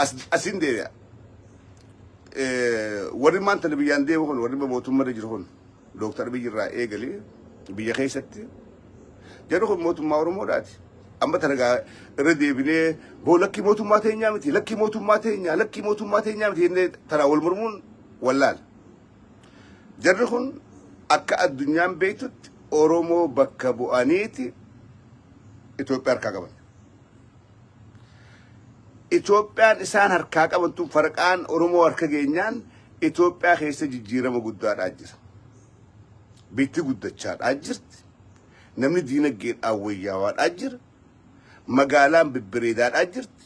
Asin deebi'a. Warri maanta biyyaan deemu kun, warri mootummaa jiru kun, Dooktar Abiy irraa eegalee biyya keessatti jedhu kun mootummaa Oromoodhaati. Amma tana gaa irra deebinee boo lakkii mootummaa teenyaa miti, lakkii mootummaa teenyaa, lakkii mootummaa teenyaa miti jennee tanaa wal mormuun wallaala. Jarri kun akka addunyaan beektutti Oromoo bakka bu'aniiti Itoophiyaa harkaa qaban. Itoophiyaan isaan harkaa qaban tun farqaan Oromoo harka geenyaan Itoophiyaa keessa jijjiirama guddaadhaa jira. Biitti guddachaadhaa jirti. Namni diinaggeedhaan wayyaawaadhaa jira. Magaalaan bibbireedaadhaa jirti.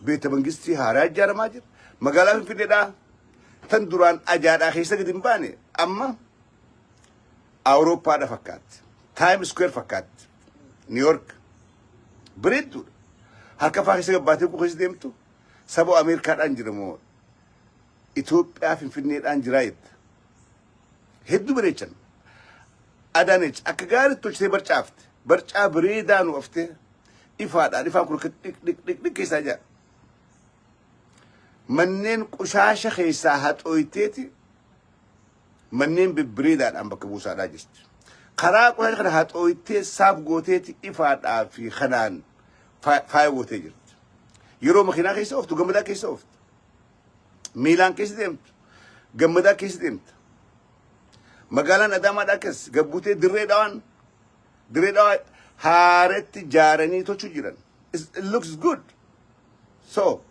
Beeta mangistii haaraa ijaaramaa jira. Magaalaa Finfinneedhaa tan duraan ajaadhaa keessa gadi hin baane amma Awurooppaadha fakkaatti. Time Square fakkaatti. New York. Bareedduudha. Harka faa keessa gabbaatee keessa deemtu saba Ameerikaadhaan jira moo Itoophiyaa Finfinneedhaan jiraa jetta. Hedduu bareechan. Adaanech akka gaariitti tolchitee barcaafte. Barcaa bareedaa nu aftee ifaadhaan ifaan kun akka dhiq dhiq dhiq dhiq keessaa jira. Manneen qushaasha keessaa haxooyteeti manneen bibbireedaadhaan bakka buusaadhaa jirti. Karaa qushaasha kana haxooytee saaf gooteeti ifaadhaa fi kanaan faaya gootee jirti. Yeroo makiinaa keessa ooftu gammadaa keessa ooftu. Miilaan keessa deemtu gammadaa keessa deemta. Magaalaan Adaamaadhaa akkas gabbuutee dirree dhawaan dirree dhawaa haaretti jaaranii tolchuu jiran. It looks good. So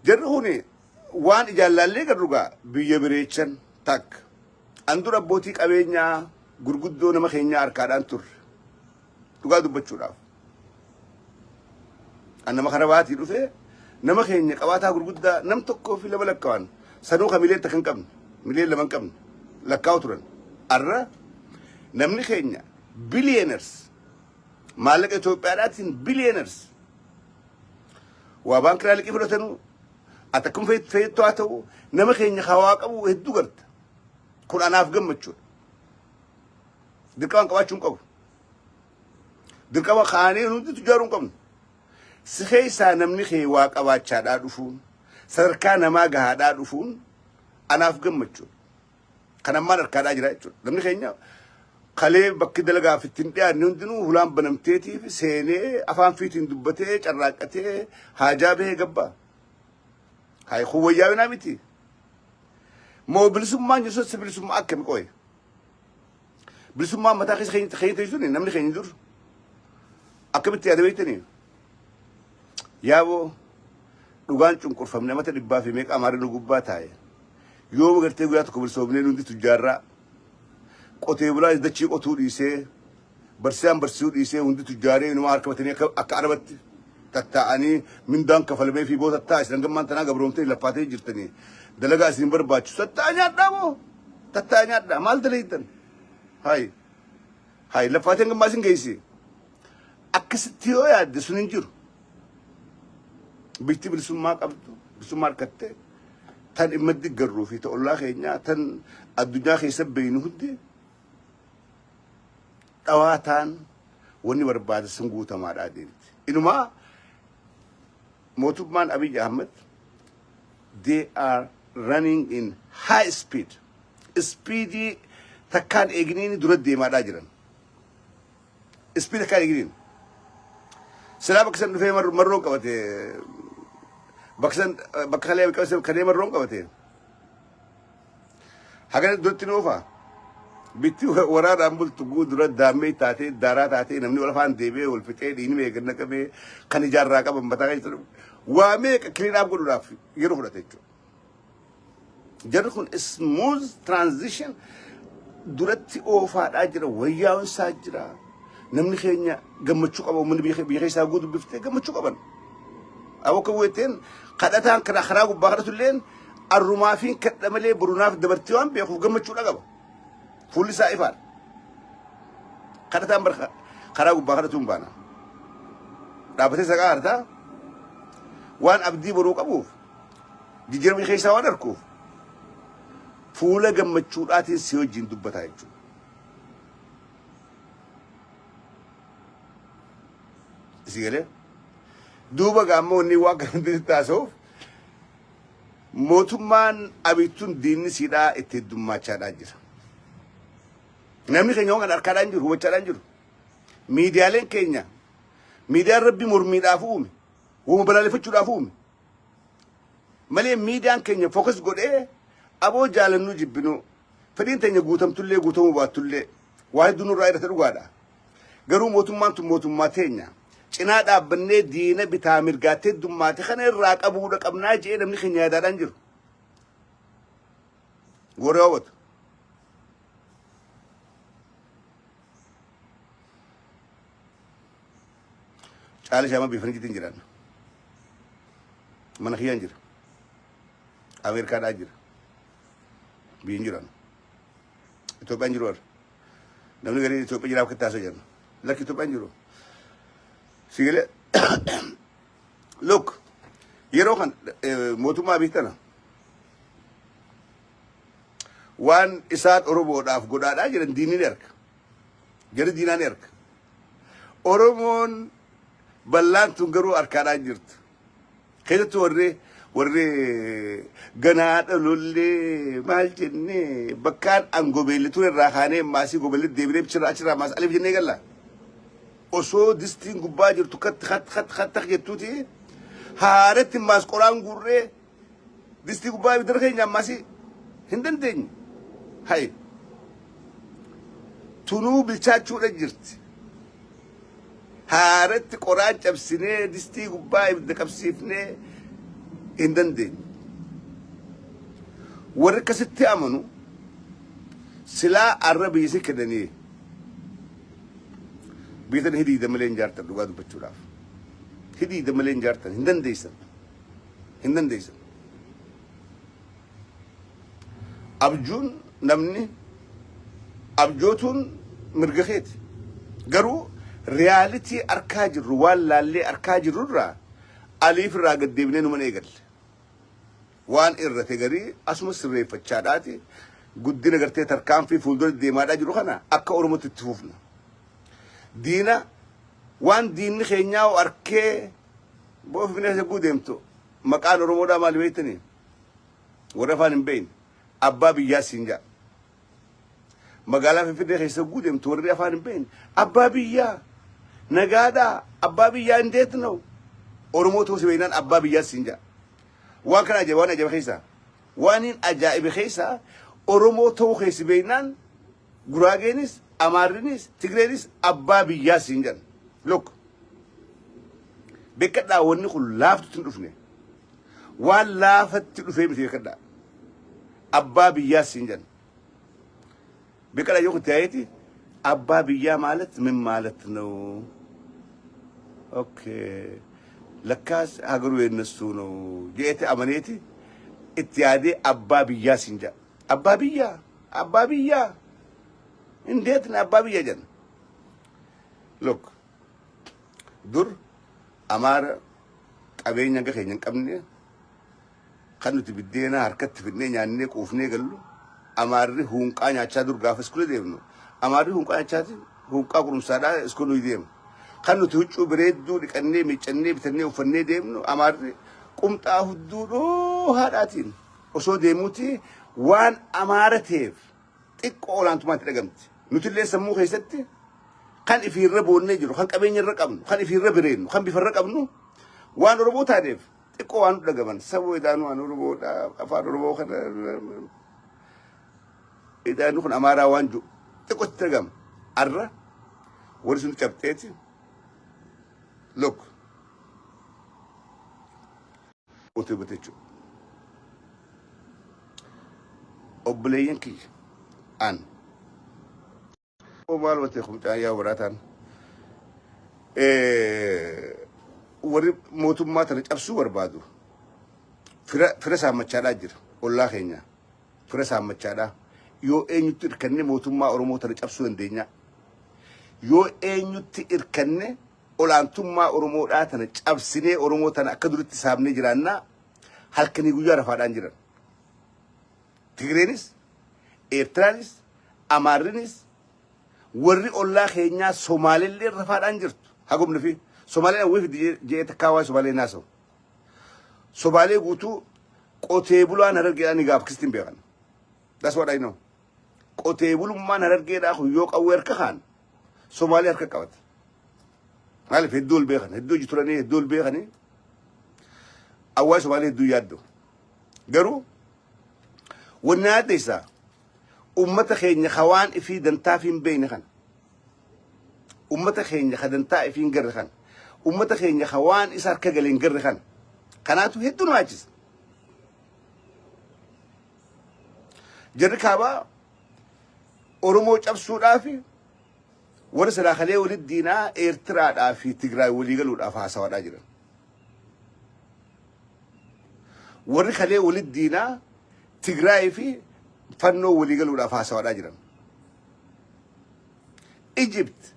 jarri kuni waan ijaan laallee garru gaa biyya bireechan takka. An dura abbootii qabeenyaa gurguddoo nama keenyaa harkaadhaan turre. Dhugaa dubbachuudhaaf. An nama kana baatii dhufee nama keenya qabaataa gurguddaa nam tokkoo fi lama lakkaa'an sanuu ka mileen takka hin qabne, mileen lama hin qabne lakkaa'u turan. Arra namni keenya billionaires, maallaqa Itoophiyaadhaatiin billionaires, waa baankiraa liqii fudhatanuu ati akkuma feettu haa ta'u, nama keenya hawaa qabu hedduu garta. Kun anaaf gammachuudha. Dirqama qabaachuu hin qabu. Dirqama kaanee hundi tujaaruu hin qabnu. Si keessaa namni kee waa qabaachaadhaa dhufuun, sadarkaa namaa gahaadhaa dhufuun anaaf gammachuudha. Kan ammaan harkaadhaa jira jechuudha. Namni keenya kalee bakki dalagaaf ittiin dhiyaanne hundinuu hulaan banamteetiif seenee afaan fiitiin dubbatee carraaqqatee haajaa bahee gabbaa. Hayi kun wayyaawinaa miti. Moo bilisummaan jiru sun bilisummaa akkami qoye? Bilisummaan mataa keessa keenya keenya ta'e sun namni keenya dur akkamitti yaada beektanii? Yaaboo dhugaan cunqurfamne amata dhibbaa fi meeqa amaarri nu gubbaa taa'e. Yooma gartee guyyaa tokko bilisoomnee nuti tujjaarraa qotee bulaa dachii qotuu dhiisee, barsiisaan barsiisuu dhiisee, hundi tujjaaree inuma harka batanii akka arabatti tattaa'anii mindaan kafalamee fi boo tattaa isin hangammaan tanaa gabroomtee laffaatee jirtanii dalagaa isin barbaachisu tattaa nyaadhaa moo tattaa nyaadhaa maal dalaytan hayi hayi laffaatee hangammaa isin geessi akkasitti yoo yaadde sun hin jiru. Biyyi bilisummaa qabdu, bilisummaa harkattee tan dhimma diggarruu fi ta ollaa keenyaa tan addunyaa keessa beeynu hundi dhawaa taan wanni barbaade sun guutamaadhaa deemti. Inumaa mootummaan Abiy Ahmed, they are running in high speed. Speedii takkaan eeginiin dura deemaadhaa jiran. Speed takkaan eeginiin. Silaa bakka san dhufee marroon qabate, bakka san bakka kalee qabate kalee marroon qabate. Hagana duratti nu oofaa. Bitti waraanaan bultu guu dura daammee taatee daaraa taatee namni wal afaan deebi'ee wal fixee dhiigni meeqa naqamee kan ijaarraa qaban mataa keessa waa meeqa clean up godhuudhaaf yeroo fudhate jechuudha. Jarri kun smooth transition duratti oofaadhaa jira, wayyaa'insaa jira. Namni keenya gammachuu qaba, uummanni biyya keessaa guutuu biftee gammachuu qaban. Akka weetteen kadhataan karaa karaa gubbaa kadhatu illeen arrumaa fi kadha malee borunaaf dabartii waan beekuuf gammachuudha qaba. Fuulli isaa ifaadha. Kadhataan bar karaa gubbaa kadhatu hin baana. Dhaabbatee saqaa hartaa waan abdii boruu qabuuf, jijjiirama keessaa waan arkuuf, fuula gammachuudhaatiin si wajjin dubbataa jechuudha. Isi galee? Duuba gaammoo inni waan kana hundi taasisuuf mootummaan Abiytuun diinni siidhaa itti heddummachaadhaa jira. Namni keenya waan kana harkaadhaan jiru, hubachaadhaan jiru. Miidiyaaleen keenya, miidiyaan Rabbi mormiidhaaf uume, wama balaaleffachuudhaaf uume. Malee miidiyaan keenya focus godhee aboo jaalannuu jibbinuu, fedhiin teenya guutamtullee guutamuu baattullee, waa hedduu nurraa irratti dhugaadha. Garuu mootummaan tun mootummaa teenya. Cinaa dhaabbannee diina bitaa mirgaatti heddummaate kana irraa qabuudha qabnaa je'ee namni keenya yaadaadhaan jiru. Warri hawwatu. Caala shaama biyya faranjiitti hin jiran. Mana kiyyaan jira. Ameerikaadhaa jira. Biyya hin jiran. Itoophiyaan jiru warra. Namni garii Itoophiyaa jiraaf akka taasisa jiran. Lakki, Itoophiyaan jiru. Sigilee look, yeroo kan mootummaa biyya tana waan isaan Oromoodhaaf godhaadhaa jiran diinni ni arga. Jarri diinaa ni arga. Oromoon bal'aan tun garuu harkaadhaan jirtu. Keessattuu warri ganaa dhalollee maal jennee bakkaan an gobeelli ture irraa kaanee maasii gobeelli deebinee achirraa achirraa maas alif jennee galla. Osoo distiin gubbaa jirtu kat kat kat kat tak jettuuti haaratti maas qoraan guurree distii gubbaa ibidda keenya ammaasii hin dandeenye. Hayi. Tunuu bilchaachuudha jirti. Haaratti qoraan cabsinee distii gubbaa ibidda qabsiifnee hin dandeenye. Warri akkasitti amanu silaa arra biyya si kennanii biyya tana hidhiida malee hin jaartan, dhugaa dubbachuudhaaf. Hidhiida malee hin jaartan, hin dandeessan. Hin dandeessan. Abjuun namni abjootuun mirga keeti. Garuu reality arkaa jirru, waan laallee arkaa jirru irraa aliif irraa gad deebinee numan eegalle. Waan irrate garii asuma sirreeffachaadhaati guddina gartee tarkaanfii fuuldura deemaadhaa jiru kana akka Oromootti itti fufna. Diina waan diinni keenyaa arkee boo Finfinnee keessa guu deemtu maqaan Oromoodhaa maali beektanii? Warra afaan hin beekne abbaa biyyaa siin jedha. Magaalaa Finfinnee keessa guu deemtu warri afaan hin beekne abbaa biyyaa, nagaadhaa, abbaa biyyaa, እንዴት ነው? Oromoo ta'uu si beeknaan abbaa biyyaa siin jedha. Waan kana ajaa'iba, waan ajaa'iba keessaa, waan hin ajaa'ibe keessaa, Oromoo ta'uu keessi beeknaan Guraageenis, Amaarrinis, Tigreenis abbaa biyyaa siin jedhan. Look, beekadhaa, wanni kun laaftutti hin dhufne. Waan laafatti dhufee miti, beekadhaa. Abbaa biyyaa siin jedhan. Beekadhaa, yoo ta'eeti abbaa biyyaa ማለት ምን ማለት ነው? Okay, ለካስ ሀገሩ የነሱ ነው jeete amaneeti itti yaadee abbaa biyyaa siin jedha. Abbaa biyyaa, abbaa biyyaa, እንዴት ነው abbaa biyyaa jedhan. Look, dur Amaara qabeenya hanga keenya hin qabne kan nuti biddeena harkatti fidnee nyaannee quufnee gallu, Amaarri huunqaa nyaachaa, dur gaafa iskoola deemnu Amaarri huunqaa nyaachaati, huunqaa qurumsaadhaa iskooluu deema. Kan nuti huccuu bareedduu dhiqannee miiccannee bitannee uffannee deemnu, Amaarri qumxaa hudduu dhoohaadhaatiin osoo deemuuti waan Amaara ta'eef xiqqoo olaantummaa itti dhagamti. Nuti illee sammuu keessatti kan ifiirra boonnee jiru, kan qabeenya irra qabnu, kan ifiirra bireennu, kan bifarra qabnu waan Oromoo taaneef xiqqoo waan nu dhagaman. Saboo idaanuu waan Oromoodha, afaan Oromoo kana idaanuu kun Amaaraa waan jiru xiqqoo itti dhagama. Arra warri sun cabxeeti. Look, otoo hubate jechuudha. Obboleeyyan kiyya an maal wate kumcaa yaa waraataan warri mootummaa tana cabsuu barbaadu fira fira saammachaadhaa jira, ollaa keenya fira saammachaadhaa. Yoo eenyutti irkanne mootummaa Oromoo tana cabsuu dandeenya? Yoo eenyutti irkanne olaantummaa Oromoodhaa tana cabsinee Oromoo tana akka duritti saamnee jiraannaa? Halkanii guyyaa rafaadhaan jiran. Tigreenis, Eertiraanis, Amaarrinis, warri ollaa keenyaa Somaalillee rafaadhaan jirtu. Hagumni fi Somaaleen awwee fiddi je'ee takkaa waa'ee Somaalee hin haasawu. Somaalee guutuu qotee bulaan Harargeedhaa ni gaaf akkasitti hin beekan. That's what I know. Qotee bulummaan Harargeedhaa kun yoo qawwee harka kaan Somaalee harka qabata. Maaliif hedduu ol beekan, hedduu hojii turanii hedduu ol beekanii awwaa Somaalee hedduu yaaddu. Garuu wanni yaadde isaa ummata keenya ka waan ifii dantaa fi hin beekne kana ummata keenya ka dantaa ifii hin garre kana ummata keenya ka waan isa harka gale hin garre kana kanaatu hedduu nama achisa. Jarri kaabaa Oromoo cabsuudhaaf warra silaa kalee walitti diinaa Eertiraadhaa fi Tigraay walii galuudhaaf haasawaadhaa jiran. Warri kalee walitti diinaa Tigraay fi fannoo walii galuudhaaf haasawaadhaa jiran. Egypt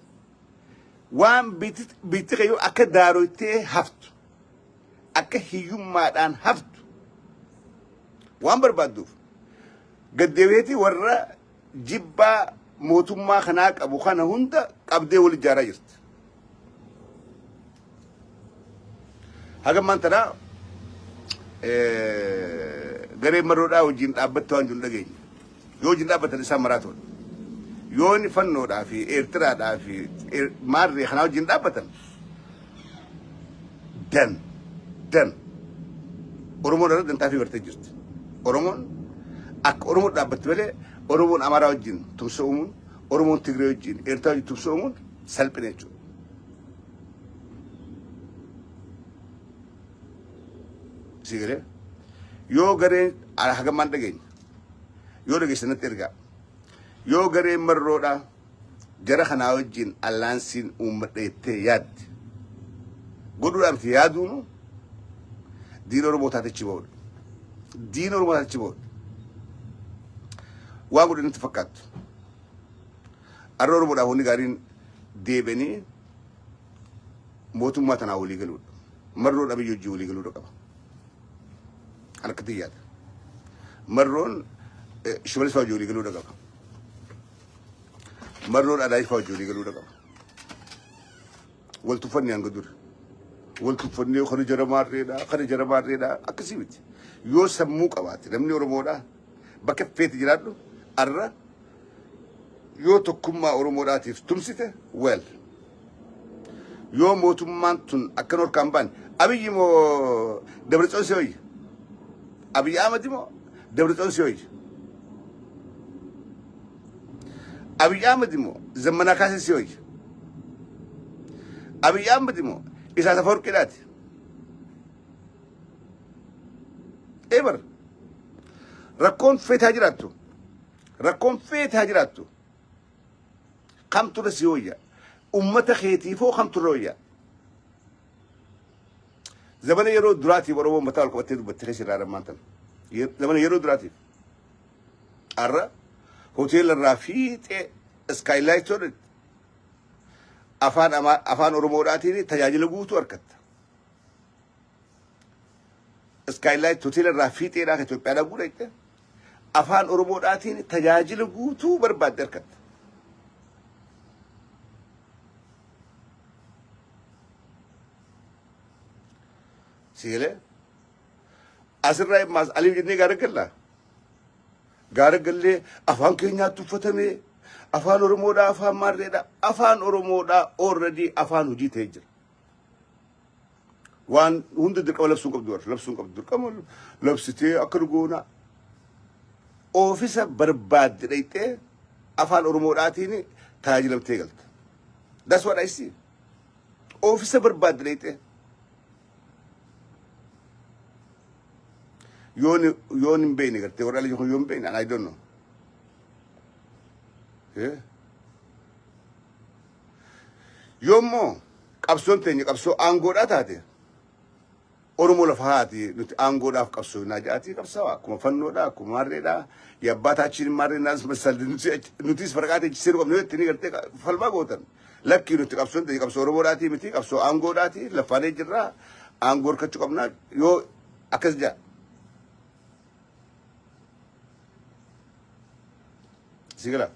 waan biitti kayyuu akka daaroytee haftu akka hiyyummaadhaan haftu waan barbaadduuf gaddeebi'eeti warra jibbaa mootummaa kanaa qabu kana hunda qabdee wal ijaaraa jirti. Haga ammaan tanaa gareen marroodhaa wajjin dhaabbatte waan jiru hin dhageenye. Yoo wajjin dhaabbatan isaan maraatoodha. Yoo inni fannoodhaa fi Eertiraadhaa fi maarree kanaa wajjin dhaabbatan dan dan Oromoon irra dantaa fi bartee jirti. Oromoon akka Oromoo dhaabbatti malee Oromoon Amaaraa wajjin tumsa uumuun, Oromoon Tigree wajjin, Eertiraa wajjin tumsa uumuun salphina jechuudha. Si galee? Yoo gareen hagammaan dhageenya. Yoo dhageessan natti ergaa. Yoo gareen marroodhaa jara kanaa wajjin allaansiin uummadha jettee yaadde. Godhuudhaan miti yaaduunu diina Oromoo taate achi ba'uudha. Diina Oromoo taate achi ba'uudha. Waan godhe natti fakkaattu. Har'a Oromoodhaaf wanni gaariin deebi'anii mootummaa tanaa walii galuudha. Marroon Abiyyi wajjin walii galuudha qaba. Kan akkatti yaada. Marroon Shimallis fa'aa wajjin walii galuudha qaba. Marroon Adaayii fa'aa wajjin walii galuudha qaba. Wal tuffanne hanga dura. Wal tuffannee kana jara maarreedha, kana jara maarreedha akkasii miti. Yoo sammuu qabaate namni Oromoodha bakka feete jiraadhu arra yoo tokkummaa Oromoodhaatiif tumsite well. Yoo mootummaan tun akkan horkaan baane Abiyyi moo Dabratsoon si wayya? Abiyyi Ahmad moo Dabratsoon si wayya? Abiyyi Ahmad moo Zammanaa Kaasee si wayya? Abiyyi Ahmad moo Isaas Afawarqiidhaati? Eebar rakkoon feetaa jiraattu rakkoon feetaa jiraattu kamtu irra si wayya? Ummata keetiifoo kamtu irra wayya? Zamana yeroo duraatiif Oromoon mataa ol qabattee dubbatte keessa irraa ammaan tana. Zamana yeroo duraatiif. Har'a hoteela irraa fiixee iskaayilaayit afaan afaan Oromoodhaatiin tajaajila guutuu argatta. Iskaayilaayit hoteela irraa fiixeedhaa kan Itoophiyaadhaa guutuu afaan Oromoodhaatiin tajaajila guutuu barbaadde argatta. Sigalee asirraa immaas aliif jennee gaara gallaa. Gaara gallee afaan keenyaatti uffatamee afaan Oromoodhaa afaan maarreedhaa afaan Oromoodhaa already afaan hojii ta'ee jira. Waan hunda dirqama labsuu hin qabdu warra labsuu hin qabdu dirqama labsitee akka nu goonaa. Oofisa barbaadde dhayxee afaan Oromoodhaatiin tajaajilamtee galta. That's what I see. Oofisa barbaadde dhayxee. Yoon yoon hin beekne gartee warra ala jiru yoon hin beekne I don't know. Yoommoo qabsoon teenya qabsoo aangoodhaa taate Oromoo lafa haati nuti aangoodhaaf qabsoofnaa jedhaatii qabsaawaa akkuma fannoodhaa akkuma maarreedhaa yabbaa taachiin maarree naas massal nutis faraqaa teechi seenuu qabnu jettanii gartee falmaa gootan. Lakkii nuti qabsoon teenya qabsoo Oromoodhaatii miti qabsoo aangoodhaatii laffaanee jirraa aangoo harkachuu qabnaa yoo akkas jedha. Si gala.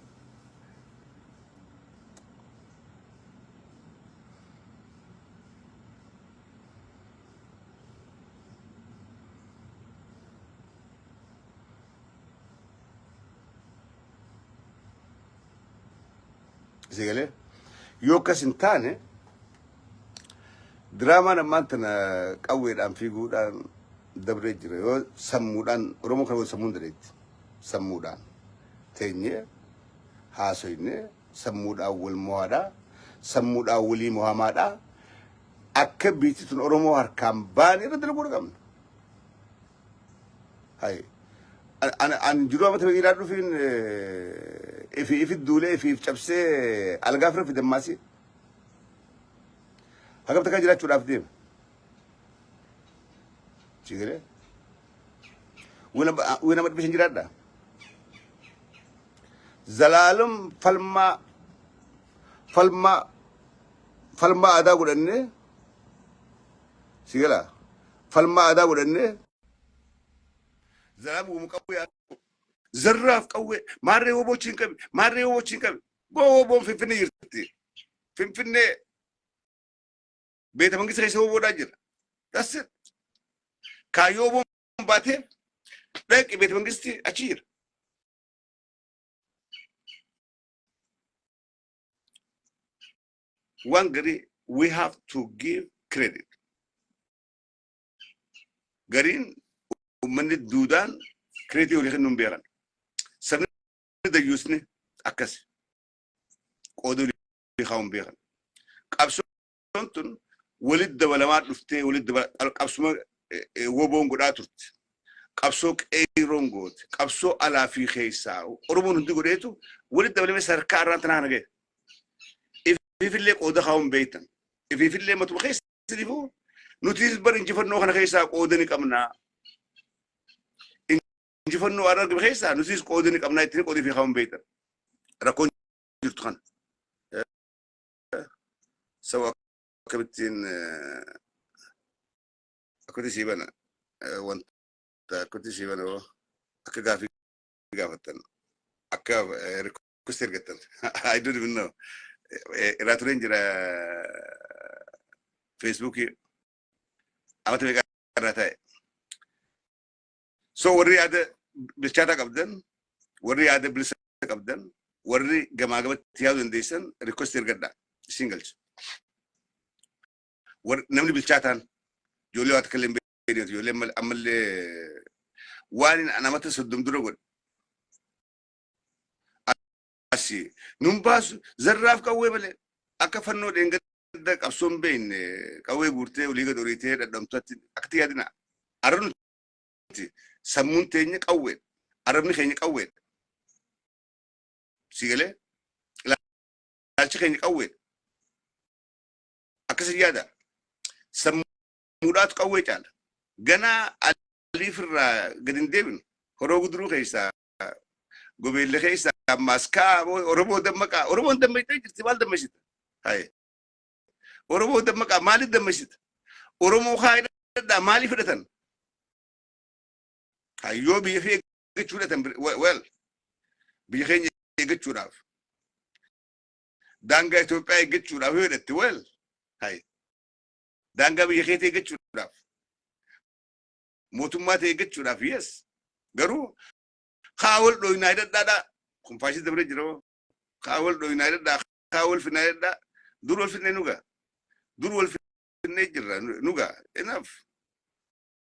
Isii galee yoo akkas hin taane, diraamaan ammaan tana qawweedhaan fiiguudhaan dabree jira. Yoo sammuudhaan Oromoo kana sammuun dandeetti. Sammuudhaan teenyee haasoyne, sammuudhaan wal mo'aadhaa, sammuudhaan walii mo'amaadhaa, akka biyyi tun Oromoo harkaan baane irra dalaguu qabna. Hay. An jiruu amata dhiiraa dhufiin ifi ifi duulee ifiif cabsee algaa fira fidan maasii. Hagam takka jiraachuudhaaf deema. Sigalee. Wina nama 500 jiraadha. Zalaalum falmaa falmaa falmaa aadaa godhannee, sigalaa, falmaa aadaa godhannee zalaam uumu qawwee zarraaf qawwee maarree wobochiin qabi, maarree wobochiin qabi goo. Woboon Finfinnee jirti. Finfinnee beeta mangista keessa woboodhaa jira. That's it. Kaayyoo woboon baatee dhaqi, beeta mangisti achi jira. Waan garii we have to give credit. Gariin uummanni duudaan credit walii kennuu hin beekan. Sabni dayyuusni akkas qooda walii kaa'uu hin beekan. Qabsoon tun walitti dabalamaa dhuftee, walitti qabsuma woboon godhaa turte. Qabsoo qeerroon goote. Qabsoo alaa fi keessaa Oromoon hundi godheetu walitti dabalamee sadarkaa irraan tanaa kana gahe. Ifiifillee qooda kaa'uu hin beektan. Ifiifillee matuma keessaniifuu nutis bar injifannoo kana keessaa qooda ni qabnaa. Injifannoo har'a argame keessaa nutis qooda ni qabnaa ittiin qooda fi kaa'uu hin beektan. Rakkoon jirtu kana. Saba akkamittiin akkamitti sii bana, wanta akkamitti sii bana, akka gaafii gaafattan, akka request ergattan, I don't even know. Irraa tureen jira Facebookii amata meeqa irraa ta'e. So warri yaada bilchaataa qabdan, warri yaada bilisa qabdan, warri gamaa gamatti yaaduu dandeessan, request ergadhaa, isin galcha. Namni bilchaataan ijoollee waa takka illee hin beekne, ijoollee ammallee waan namatti 30 dura godhe. Asi nun baasu zarraaf qawwee malee, akka fannoo dheengadda qabsoon beekne qawwee guurtee olii gad oriitee dhadhamtatti akkatti yaadina. Arra nuti sammuun teenya qawweedha. Arrabni keenya qawweedha. Si galee ilaalchi keenya qawweedha. Akkasi yaada. Sammuudhaatu qawwee caala. Ganaa aliif irraa gad hin deebinu. Horoo Guduruu keessaa, gobeelle keessaa ammaas kaa Oromoo dammaqaa. Oromoon dammaqxee jirti, maal dammaqsita? Haye. Oromoo dammaqaa, maaliif dammaqsita? Oromoo kaa hidhadhaa, maaliif hidhatan? Hayyoo biyya fi eeggachuu hidhatan, well, biyya keenya eeggachuudhaaf. Daangaa Itoophiyaa eeggachuudhaaf yoo hidhatte, well, haye. Daangaa biyya keetii eeggachuudhaaf. Mootummaa ta'e eeggachuudhaaf, yes. Garuu kaa wal dhooynaa hidhadhaadhaa. Kun faashii dabree jira hoo. Kaa wal dhooynaa hidhadhaa. Kaa wal finnaa hidhadhaa. Dur wal finnee nugaa. Dur wal finnee jirra nugaa. Enough.